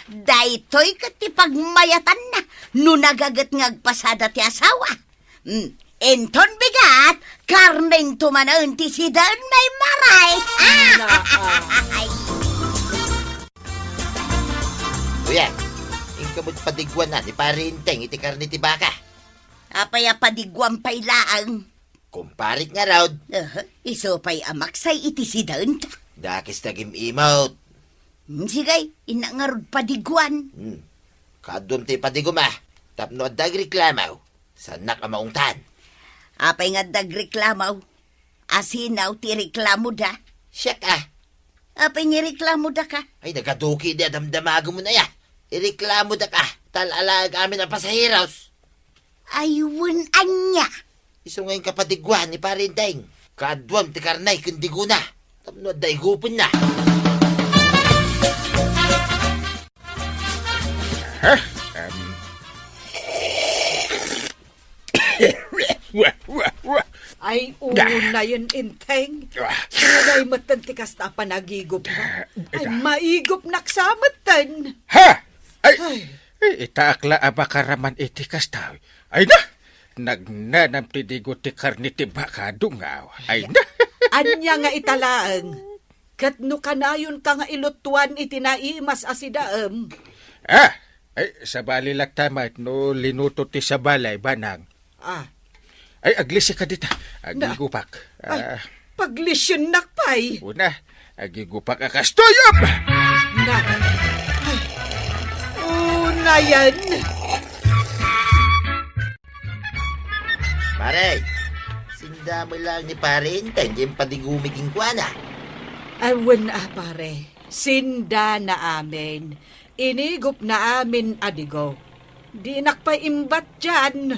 Daytoy ket ti pagmayatanna no nagaget nga agpasada ti asawa. Hmm, inton bigat, Karnento manen ti sidaen, Maymare. Naa. Ay. Kuya, inka met padiguan ni Pare Enteng iti karne ti baka. Apay a padiguan pay laeng? Kumparik ngarud. Aha, isu pay a maksay iti sidaenta. Dakes ti agim-imot. Hmm, sige, innak ngarud padiguan. Hmm. Kaduam ti ipadigum a, tapno adda agreklamo, saannak a maungtan. Apay nga adda agreklamo? Asino ti ireklamoda? Siak a. Apay nga ireklamoda ka? Ay, nagaduki di a damdamagem aya. Ireklamodak a, ta al-alaek amin a pasaheros. Ay, wen ania? Isu nga inka padiguan ni Pare Enteng. Kaduam ti karne ken digona. Tapno adda igupenna. Ha? Em. Ay, unayen, Enteng. Ah. Unay metten ti kasta a panagigupmo. Ah, ay, ita. Maigupnak sa metten. Ha? Ay, ay. Ay, itaak la a makaraman iti kasta. Ay na! Nagnanam ti digo ti karne ti baka, dungaw. Ay na! Ania nga ita laeng? Ket no kanayonka nga ilutuan iti naimas a sidaem? Ah! Ay, sabali latta met no linuto ti sabali, banang. Ah. Ay, aglisi ka dita. Na. Agigupak. Ay, ah. Paglisiennak pay. Una, agigupak a kastoy. Ap! Na. Ay. Unayen. Pare, sindam laeng ni Pare Enteng diay padigumi kenkuana. Ay, wen a, pare. Sindana amin. Inigupna amin a digo. Dinak pay imbatian.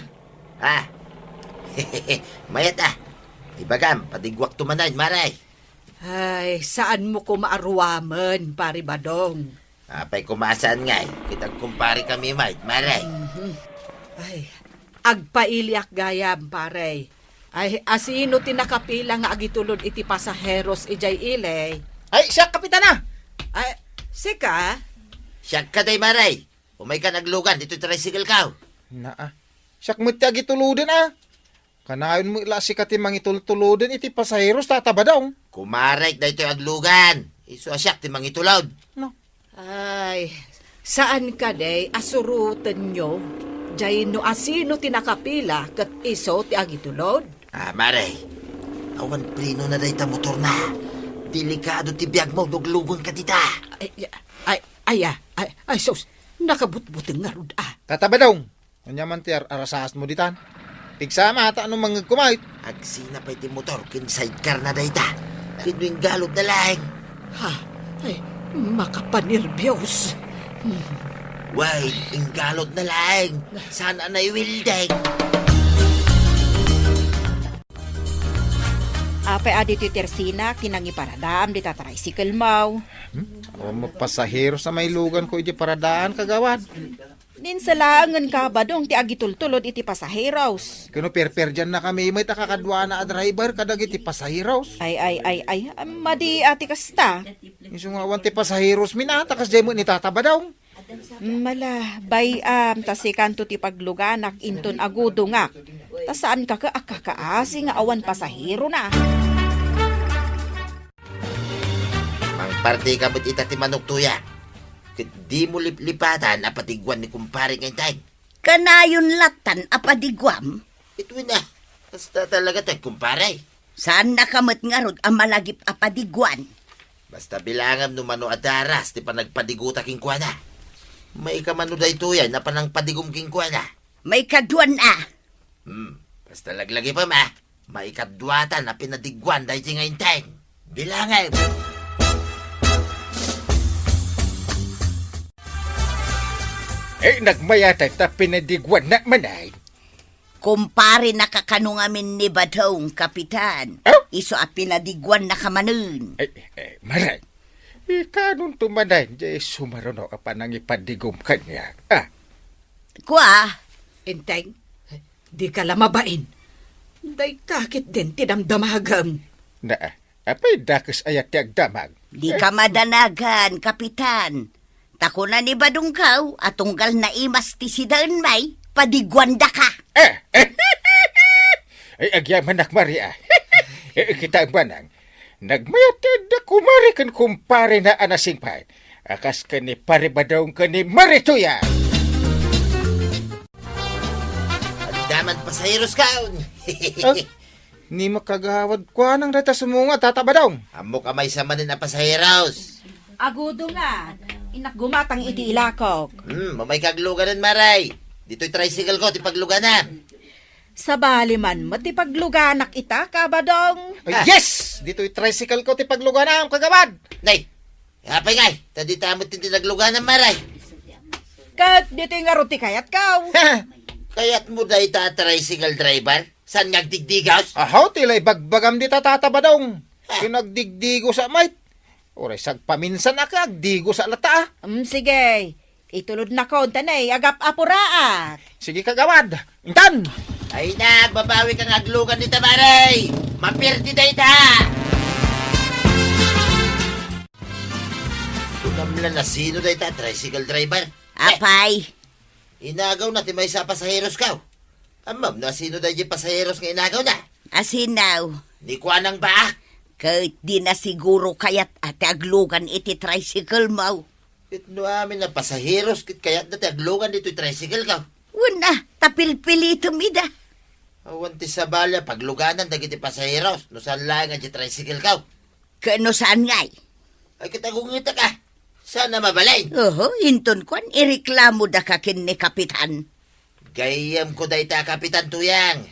Ah. Mayat a. Ibagam, padiguakto manen, Mare. Ay, saanmo koma a ruamen, Pare Badong. Apay koma a saan ngay, ket agkumpare kami met, Mare. Mhm. Ay, agpailiak gayam, pare. Ay, asino ti nakapila nga agitulod iti pasaheros idiay ili? Ay, siak, Kapitana! Ay, sika? Siak kadi, Mare. Umaykan aglugan ditoy tricycle ko. Naa. Siak met ti agituloden a. Kanayon met la a sika ti mangitultuloden iti pasaheros, Tata Badong. Kumarek daytoy aglugan. Isu a siak ti mangitulod. No. Ay, saan kadi a surotenyo? Diay no asino ti nakapila ket isu ti agitulod? Ah, Mare, awan prenona dayta motorna. Delikado ti biagmo no aglugenka dita. Ay, ay, ay, ay, ay, ay, sus, nakabutbuteng ngarud a. Tata Badong, ania man ti ar-arasaatmo ditan? Pigsama ta no mangngegko met. Agsina pay ti motor ken sidecar na dayta. Ken no inggalodna laeng. Ha? Ay, makapanerbios. Way, inggalodna laeng. Saan a naiwildeng. Apay a ditoy ti ersina ti nangiparadaam dita tricycle-mo? Hmm? Awan met pasaheros a mailuganko idiay paradaan, kagawad. Ninsa laengen ka, Badong, ti agitultulod iti pasaheros. Ken no perperdiannakami met a kakaduana a driver kadagiti pasaheros. Ay, ay, ay, ay. Madi a ti kasta. Isu nga awan ti pasaherosmi a, ta kasdiay met ni Tata Badong. Mala, bay-am, ta sikanto ti pagluganak inton agudongak. Ta saanka a kakaasi nga awan pasaherona. Mangpartika met ita ti manokto a. Ket dimo liplipatan a padiguan ni kumpare nga Enteng. Kanayon lattan a padiguam? Ket wen a, kasta talaga tay kumpare. Saannaka met ngarud a malagip a padiguan. Basta bilangam no mano a daras ti panagpadigota kenkuana. Maika mano daytoyen a panangpadigum kenkuana. Maikaduan a. Hmm, basta laglagipem a. Maikaduatan a pinadiguan daytoy nga Enteng. Bilangem. Eh, nagmayatay ta pinadiguannak manen. Kumparenaka kano ngamin ni Badong, Kapitan. Oh? Isu a pinadiguannaka manen. Eh, eh, Mare, ikanonto manen, diay sumaruno a panangipadigum kaniak. Ah. Kua? Enteng, dika la mabain. Dayta ketdin ti damdamagem. Naa, apay dakes aya ti agdamag? Dika madanagan, Kapitan. Ta kuna ni Badongko a tunggal naimas ti sidaen, may padiguandaka. Eh, eh. Ay, agyamanak, Maria. Eh, kita, Manang. Nagmayat da kumare ken kumparena a nasingpet. A kas ken ni Pare Badong ken ni Mare Tuya. Adda man pasaheros kaon. Ah, ni makagawad kuanang dayta sumunga, Tata Badong. Ammok a maysa manen a pasaheros. Agudo nga, inak gumatang iti ilakok. Hmm, mamay kagluganan, Maray. Ditoy tricycle ko, ti pagluganan. Sabali man met ti pagluganak ita, Kabadong. Ay, ah, yes! Ditoy tricycle ko ti pagluganam, kagawad. Nay, apay ngay, ta dita met ti nagluganam, Maray. Ket ditoy ngarud ti kayatko. Kayatmo dayta a tricycle driver? Saan nga agdigdigos? Ahaw, ti la ibagbagam dita, Tata Badong. Ah. Ken agdigdigos a met. Uray sagpaminsan a ka agdigos a latta, ah. Mm, sige. Itulodnakon, ta nay, agap-apuraak. Sige, kagawad. Intan! Ay na, babawi kang aglugan dita, Maray! Mapirdi dayta! Kunam la no sino dayta, tricycle driver? Eh, apay? Inagawna ti maysa a pasaheros ko. Ammom no asino daydi pasaheros nga inagawna? Asino? Ni kuanang baak. Ket di na siguro kayat a ti aglugan iti tricycle mo. Ket no amin a pasaheros ket kayatda ti aglugan ditoy tricycle ko. Wen a, ta pilpilitem ida. Awan ti sabali a pagluganan dagiti pasaheros no saan laeng a di tricycle ko. Ket no saan ngay? Ay, ket agungetak a. Saan a mabalin? Oho, inton kuan, ireklamoda ka ken ni Kapitan. Gayyemko dayta a Kapitan, Tuyang.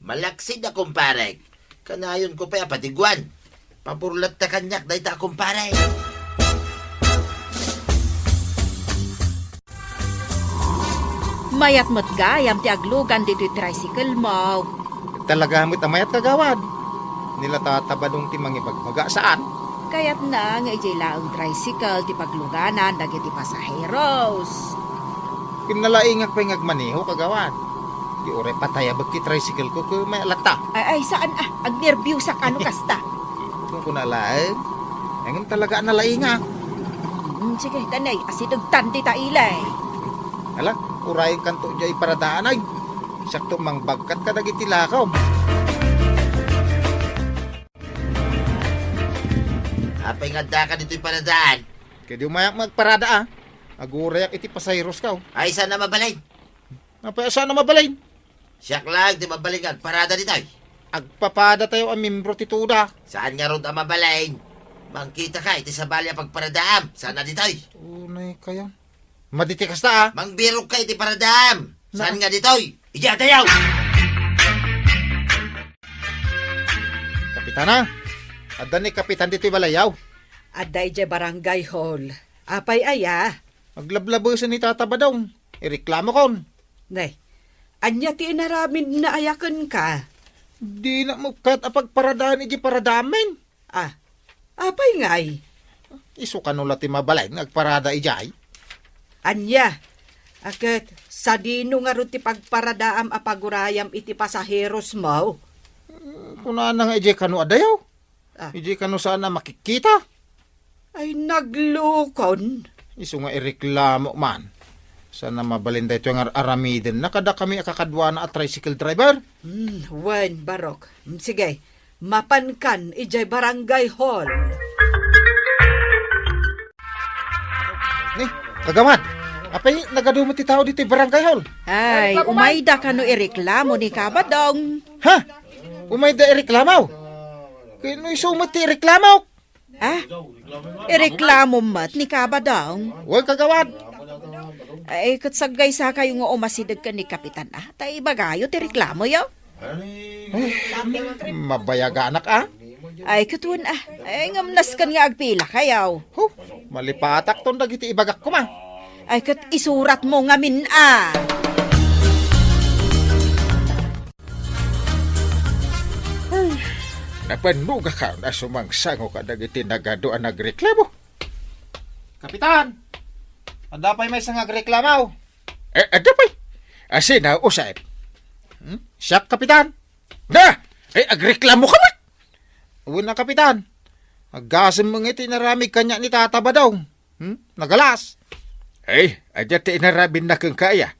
Malaksid a kumparek. Kanayonko pay a padiguan. Pabor latta kaniak dayta a kumparek. Mayat met gayam ti aglugan ditoy tricycle mo. Talaga met a mayat, kagawad. Ni la Tata Badong ti mangibagbaga, saan? Kayatna nga idiay laeng tricycle ti pagluganan dagiti pasaheros. Ken nalaingak pay nga agmaneho, kagawad. Di uray patayabek ti tricycle ko, ket mayat latta. Ay, ay, saan a? Agnerbiosak a no kasta. Ket kuna laeng, ngem talaga a nalaingak. Mm, sige, ta nay, asidegtan dita ili. Ala, urayenkanto diay paradaanay. Siakto mangbagkat kadagiti lakaw. Apay nga addaka ditoy paradaan? Ket di umayak nga agparada, a. Agurayak iti pasaheros ko. Ay, saan a mabalin? Apay a saan a mabalin? Siak laeng ti mabalin nga agparada ditoy. Agpapadatayo a miembro ti TUDA. Saan ngarud a mabalin? Mangkitaka iti sabali a pagparadaam. Saan a ditoy? Unay kayo. Madi ti kasta, a. Mangbirokka iti paradaam. Na- Saan nga ditoy? Idiay adayo! Kapitana, adda ni Kapitan ditoy balayyo. Adda idiay barangay hall. Apay aya? Aglablabesen ni Tata Badong. Ireklamokon. Nay, ania ti inaramidna aya kenka? Dina met kayat a pagparadaan idiay paradaamin. Ah, apay ngay? Isu kano la ti mabalin nga agparada idiay? Ania? A ket sadino ngarud ti pagparadaam a pagurayam iti pasaherosmo? Kunana nga idiay kano adayo. Ah. Idiay kano saan a makikkita? Ay, naglukon. Isu nga ireklamo man. Saan a mabalin daytoy nga ar-, aramidenna kadakami a kakaduana a tricycle driver? Hmm, wen, barok. Hmm, sige, mapankan idiay barangay hall. Ni, kagawad, apay nagadu met ti tao ditoy barangay hall? Ay, umayda kano ireklamo ni Kabadong. Ha? Umayda ireklamo? Ket no isu met ti ireklamo? Ah? Ireklamo met ni Kabadong? Wen, kagawad. Ay, ket saggaysa kayo nga umasideg ken ni Kapitan, a. Ta ibagayo ti reklamoyo. Ay, mabayaganak, a. Ay, ket wen, a. Ay, ngem nasken nga agpila kayo. Hu, malipatakton dagiti ibagak koma. Ay, ket isuratmo ngamin, a. Napannogak a sumangsango kadagiti nagadu a nagreklamo. Kapitan! Adda pay maysa nga agreklamo? Eh, adda pay. Asina, Usep? Hmm? Siak, Kapitan. Na! Eh, agreklamo ka met! Wen a, Kapitan. Aggasem nga iti inaramid kaniak ni Tata Badong. Hmm? Nagalas. Eh, adda ti inaramidna kenka aya?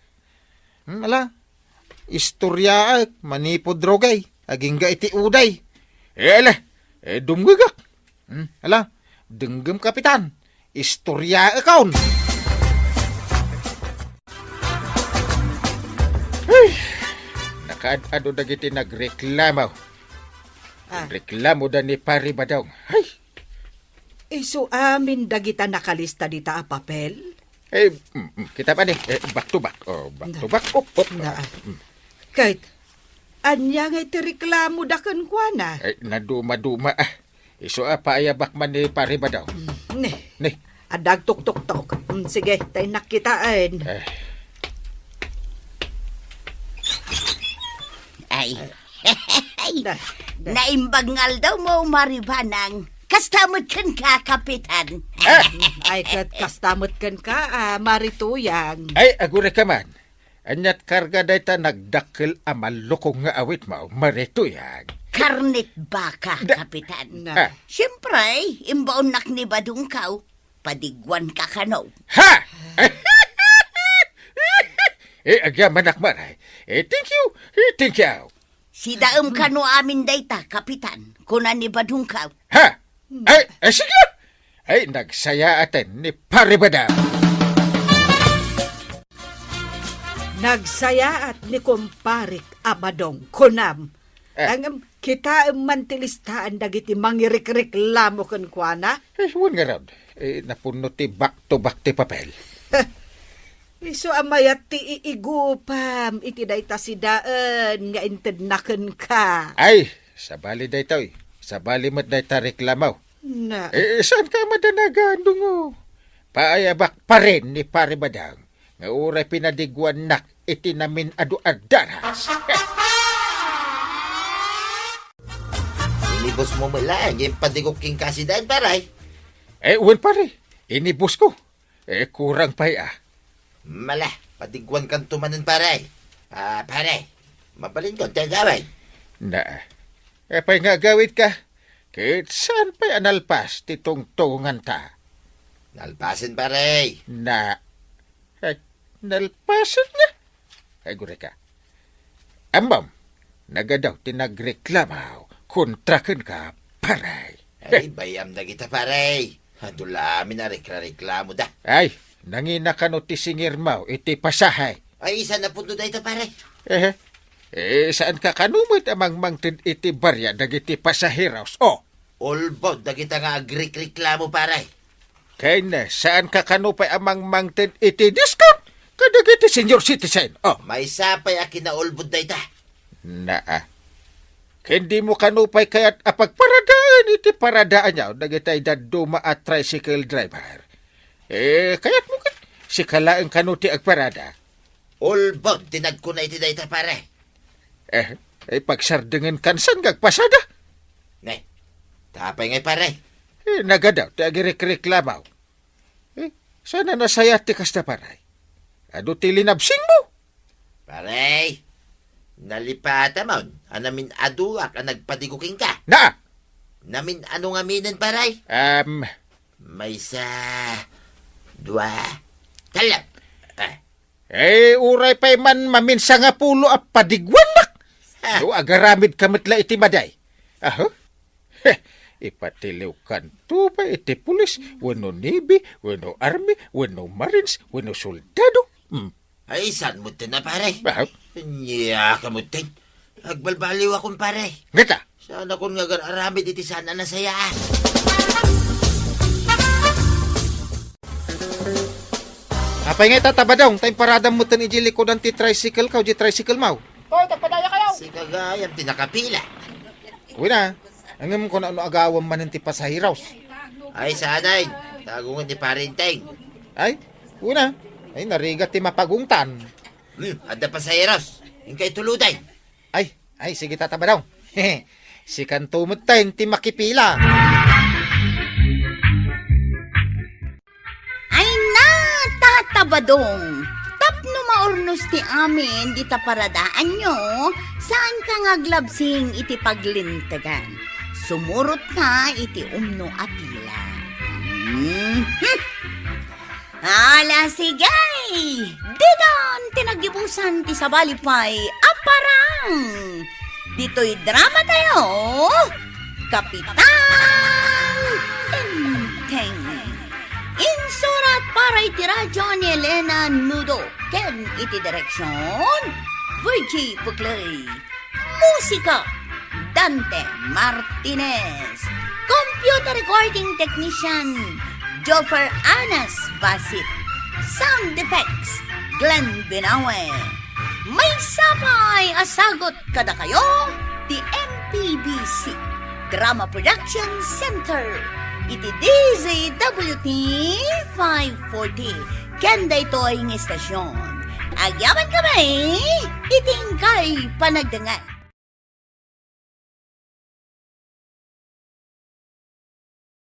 Hmm, ala. Istoryaek, manipud rugay. agingga iti uday. Eh, ala, eh, dumngegak. Hmm, ala, denggem, Kapitan. Istoryaekon. Ay, nakaad-ado dagiti nagreklamo. Ah. Reklamoda ni Pari Badong. Ay! Isu amin dagita nakalista dita a papel? Eh, mm, mm, kita pa ni, eh, back to back. Oh, back to back. Op, op. Na. Ah, mm. Ket, ania nga iti reklamoda kenkuana? Eh, naduma-duma, ah. Isu a paayabak man ni Pari Badong. Mm, ne. Ne. Adda agtuktoktok. Mm, sige, ta innak kitaen. Eh. Ay. Da, da. Naimbag nga aldawmo, Mari Banang. Kasta met kenka, Kapitan. Ah! Ay, ket kasta met kenka, ah, Mari Tuyang. Ay, agurayka man. Ania't karga dayta nagdakkel a mallukong nga awitmo, Mari Tuyang? Karnet baka, da- Kapitan. Na. Ah. Siempre, imbaonnak ni Badongkaw. Padiguanka kano. Ha? Eh, agyamanak, Mari. Eh, thank you. Eh, thank you. Sidaem kano amin dayta, Kapitan, kuna ni Badongkaw. Ha? Ay, ay, sige. Ay, nagsayaaten ni Pari Badong. Nagsayaat ni kumparik a Badong, kunam. Eh. Ngem, kitaem man ti listaan dagiti mangirikreklamo kenkuana. Eh, wen ngarud, eh, napunno ti back to back ti papel. Isu a mayat ti iigupam iti dayta sidaen nga intedna kenka. Ay, sabali daytoy. Sabali met dayta reklamo. Na. Eh, saanka a madanagan, Dungo? Paayabak parin ni Pari Badong nga uray pinadiguannak iti namin-adu a daras. Inibusmo met laeng nga impadigok kenka sidaen, Pare. Eh, wen, Pare. Inibusko. Eh, kurang pay, ah. Mala, padiguankanto manen, Pare. Ah, Pare, mabalinkon ti agawid. Na, apay nga agawidka? Ket saan pay a nalpas ti tungtunganta? Nalpasen, Pare. Na, ay, nalpasen nga? Ay, gureka. Ammom, nagadaw ti nagreklamo kontra kenka, Pare. Ay, bay-am dagita, Pare. Adu la amin a reklareklamoda. Ay, nangina kano ti singirmo iti pasahe? Ay, saan a punto dayta, Pare? Eh, eh, saanka kano met a mangmangted iti barya dagiti pasaheros? Oh. Ulbod dagita nga agrekreklamo, Pare. Ken saanka kano pay a mangmangted iti discount kadagiti senior citizen? Oh. Maysa pay a kinaulbod dayta. Naa. Ken dimo kano pay kayat a pagparadaen iti paradaanyo dagiti dadduma a tricycle driver? Eh, kayatmo ket sika laeng kano ti agparada? Ulbod ti nagkuna iti dayta, Pare. Eh, eh, pagsardengenkan saan nga agpasada? Ne, ta apay ngay, Pare? Eh, nagadaw ti agrekreklamo. Eh, saan a nasayaat ti kasta, Pare? Adu ti linabsingmo? Pare, nalipatamon a namin-aduak a nagpadigo kenka. Na! Namin-ano ngaminen, Pare? Em. Maysa, dua, tallo. Ah. Eh, uray pay man maminsangapulo a padiguannak. Ah. No, agaramidka met la iti madi. Aha. Heh, ipatiliwkanto pay iti pulis, wenno navy, wenno army, wenno marines, wenno soldado. Hmm. Ay, saan mo ti na, Pare? Ah? Ania ka mo ti? Agbalbaliwakon, Pare. Ngata? Saanakon nga agar-aramid iti saan a nasayaat. Apay ngay, Tata Badong, ta imparadam metten iti likudan ti tricycle-ko, iti tricycle-mo? Hoy, tagpadaya kayo! Sika gayam ti nakapila. Uy na, ngem kuna no agawem manen ti pasaheros? Ay, sanay. Tagungen ni Pare Enteng. Ay, uy na. Ay, narigat ti mapagungtan. Hmm, adda pasaheros. Inkay tuluden. Ay, ay, sige, Tata Badong. Sikanto metten ti makipila. Ay na, Tata Badong, tapno maurnos ti amin dita paradaanyo, saanka nga aglabsing iti paglintegan. Sumurotka iti umno a pila. Mhm. Ala, sige! Didan ti naggibusan ti sabali pay a parang! Ditoy drama tayo, Kapitan Tengteng. Insurat para iti radyo ni Elena Nudo ken iti direksyon, Virgie Puclay. Musika, Dante Martinez. Computer recording technician, Joffer Anas Basit. Sound effects, Glenn Binawe. Maysa pay a sagut kadakayo ti M P B C Drama Production Center iti D Z W T five forty. Ken daytoy nga istasyon, agyamankami iti inkay panagdengngeg.